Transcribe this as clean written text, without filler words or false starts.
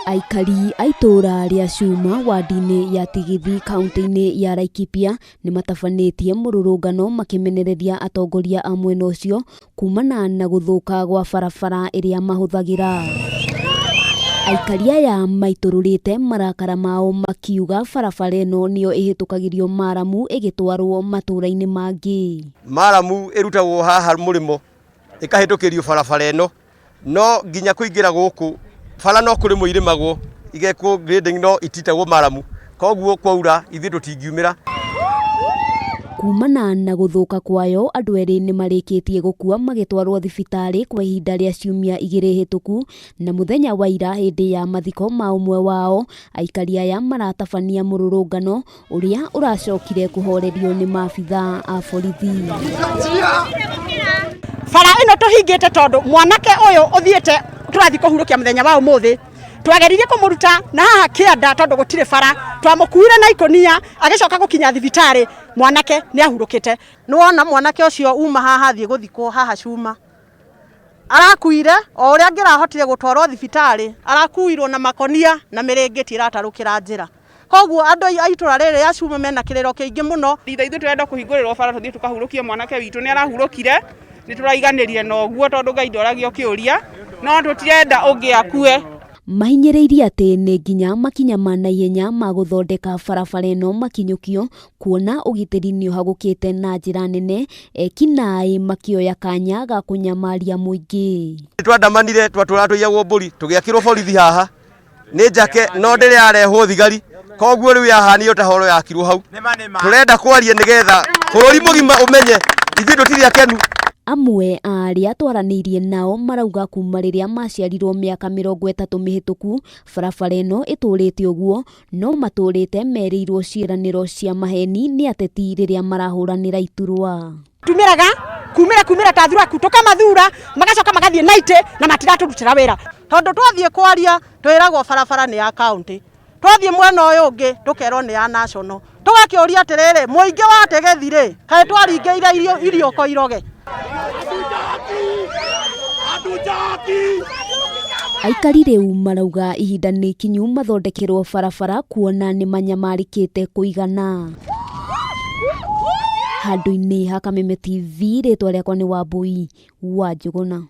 Aikari a itũũra rĩa Cuma wadi-inĩ ya Tigithi kaunti-inĩ ya Laikipia nĩ matabanĩtie mũrũrũngano makĩmenereria atongoria a mwena ũcio kumana na gũthũka gwa barabara ĩrĩa mahũthagĩra. Aikari aya maitũrũrĩte marakara mao makiuga barabara ĩno nĩyo ĩhĩtũkagĩrio maramu ĩgĩtwarwo matũũra-inĩ mangĩ. Maramu ĩrutagwo haha mũrĩmo ĩkahĩtũkĩrio barabara ĩno no nginya kũingĩra gũkũ bara no kũrĩmwo irĩmagwo igekwo grading no ititagwo maramu koguo kwaura ithuĩ tũtingiumĩra. Kumana na gũthũka kwayo, andũ erĩ nĩ marĩkĩtie gũkua magĩtwarwo thibitarĩ kwa ihinda rĩa ciumia igĩrĩ hĩtũku, na mũthenya wa ira hĩndĩ ya mathiko ma ũmwe wao, aikari aya maratabania mũrũrũngano ũrĩa ũracokire kũhorerio nĩ maabithaa a borithi. Bara ĩno tũhingĩte tondũ mwanake ũyũ ũthiĩte tũrathiĩ kũhurũkia mũthenya wa ũmũthĩ twageririe kũmũruta na haha kĩanda tondũ gũtirĩ bara twamũkuire na ikũnia agĩcoka gũkinya thibitarĩ mwanake nĩ ahurũkĩte. Nĩwona mwanake ũcio uma haha athiĩ gũthikwo haha cuma arakuire o ũrĩa angĩrahotire gũtwarwo thibitarĩ arakuirwo na makonia na mĩrĩngĩti ĩratarũkĩra njĩra. Koguo andũ a itũra rĩrĩ rĩa Cuma mena kĩrĩro kĩingĩ mũno. Ithe ithuĩ tũrenda kũhingũrĩrwo bara tũthiĩ tũkahurũkie mwanake witũ nĩ arahurũkire nĩ tũraiganĩrire na ũguo tondũ Ngai ndoragio kĩũria no tũtirenda ũngĩ akue. Mahinyĩrĩirie atĩ nĩ nginya makinya ma naihenya ma gũthondeka barabara ĩno makinyũkio kuona ũgitĩri nĩ ũhagũkĩte na njĩra nene, ekinaĩ makĩoya kanya ga kũnyamaria mũingĩ. Twandamanire twatũraga tũiyagwo mbũri tũgĩakĩrwo borithi haha nĩ njake no ndĩrĩ yarehwo thigari koguo rĩu yahanio ta horo yakirwo hau tũrenda kwaria nĩgetha bũrũri mũgima ũmenye ithuĩ tũtirĩ akenu. Amwe a arĩa twaranĩirie nao marauga kuma rĩrĩa maciarirwo mĩaka 30 mĩhĩtũku barabara ĩno ĩtũrĩte ũguo no matũrĩte merĩirwo ciĩranĩro cia maheni nĩ ateti rĩrĩa marahũranĩra iturwa. Tumĩraga kumĩra kumĩra ta thuraku tũkamathura magacoka magathiĩ na itĩ na matiratũrutĩra wĩra tondũ twathiĩ kwaria twĩragwo barabara nĩ ya county twathiĩ mwena ũyũ ũngĩ tũkerwo nĩ ya national tũgakĩũria atĩrĩrĩ mũingĩ wa Tegethi rĩ kaĩ twaringĩire iriũko iroge. Aikari rĩu marauga ihinda nĩ ikinyu mathondekerwo barabara kuona nĩ manyamarĩkĩte kũigana. Handũ-inĩ ha Kameme TV, rĩtwa rĩakwa nĩ Wambui wa Njũgũna.